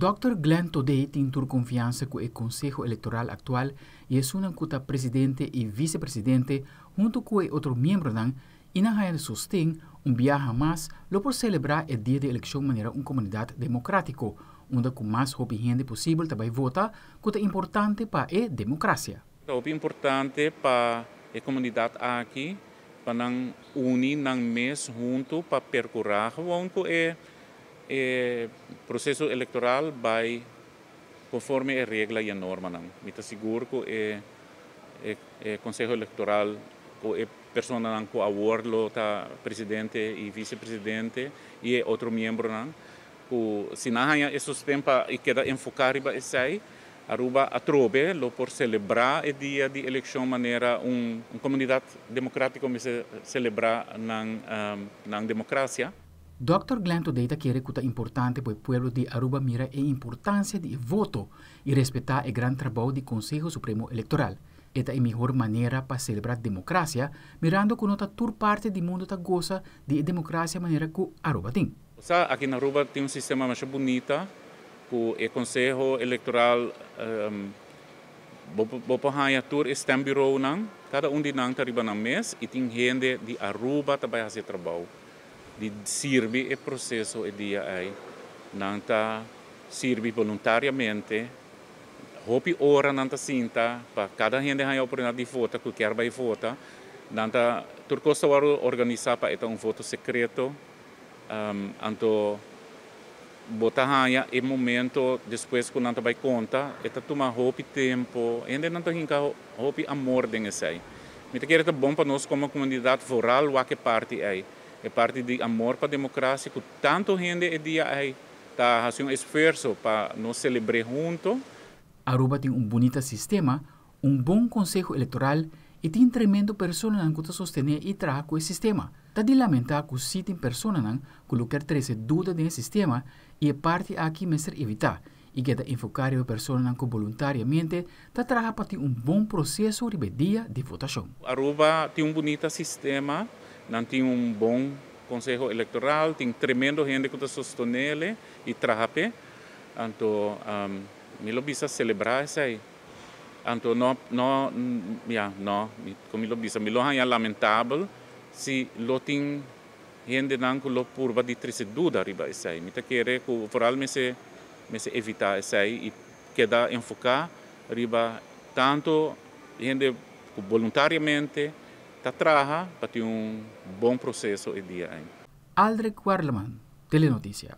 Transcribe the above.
Dòkter Glenn Thodé tin tur konfiansa ku e Konseho Elektoral aktual i esunnan ku ta presidente i visepresidente huntu ku e otro miembronan i nan haña sosten, un biaha mas lo por selebrá e dia di elekshon manera un komunidat demokrátiko, unda ku mas hopi hende posibel ta bai vota, ku ta importante pa e demokrasia. Ta hopi importante pa e komunidat aki pa nan uni nan mes huntu pa perkurá gewoon ku e e proseso elektoral bai konforme e regla i e normanan. Mi ta sigur ku e e Konseho Elektoral ku e personanan ku awor lo ta presidente i visepresidente i e otro miembronan ku si nan haña e sosten pa i keda enfoká riba esei, Aruba atrobe lo por selebrá e dia di elekshon manera un komunidat demokratiko mester selebrá nan nan demokrasia. Dòkter Glenn Todey ta kere ku ta importante pa e pueblo di Aruba mira e importansia di e voto i respetá e gran trabou di Konseho Supremo Elektoral. E ta e mihor manera pa selebrá demokrasia, mirando ku no ta tur parti di mundu ta gosa di e demokrasia manera ku Aruba tin. Sa, aki na Aruba tin un sistema masha bunita ku e Konseho Elektoral bo por haña tur e stembureaunan, kada un di nan ta riba nan mes i tin hende di Aruba ta bai hasi e trabou. Di sirbi e proseso e dia ei. Nan ta sirbi boluntariamente. Hopi ora nan ta sinta pa kada hende haña oportunidat di vota ku kier bai vota. Nan ta tur kos ta wòrdu organisá pa e ta un voto sekreto. Anto bo ta haña e momento despues ku nan ta bai konta e ta tuma hopi tempu. Hendenan ta hinka hopi amor den esei. Mi ta kere ta bon pa nos komo komunidat vooral wak e parti ei. E parti di amor pa demokrasia ku tantu hende e dia ei ta hasi un esfuerso pa nos selebr'é hunto. Aruba tin un bunita sistema, un bon konseho elektoral i tin tremendo personanan ku ta sostené i traha ku e sistema. Ta di lamentá ku sí tin personanan ku lo kier trese duda den e sistema i e parti aki mester evitá i keda enfoká riba personanan ku boluntariamente ta traha pa tin un bon proseso riba e dia di votashon. Aruba tin un bunita sistema, nan tin un bon konseho elektoral, tin tremendo hende ku ta sostonele i traha p'e, anto mi lo bisa selebrá esei. Anto no, no, ya, no, kon mi lo bisa, mi lo haña lamentabel si lo tin Hendenan ku lo purba di trese duda riba esei. Mi ta kere ku vooral mester mester evitá esei i keda enfoká riba tantu hende ku boluntariamente ta traha pa tin un bon proseso e dia ei. Aldrich Werleman, Telenoticia.